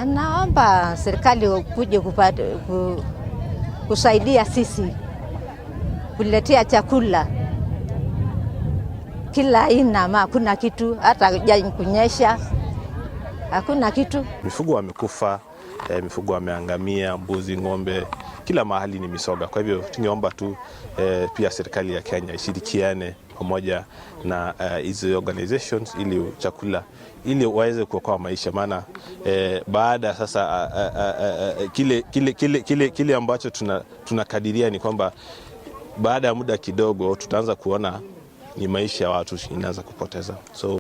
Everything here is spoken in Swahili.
Naomba serikali kuje kusaidia sisi kuletea chakula kila aina, ma hakuna kitu, hata kunyesha hakuna kitu. Mifugo wamekufa, mifugo wameangamia, mbuzi, ng'ombe, kila mahali ni misoga. Kwa hivyo tungeomba tu pia serikali ya Kenya ishirikiane pamoja na hizi organizations ili chakula ili waweze kuokoa maisha, maana baada sasa kile ambacho tunakadiria ni kwamba baada ya muda kidogo tutaanza kuona ni maisha ya watu inaanza kupoteza so.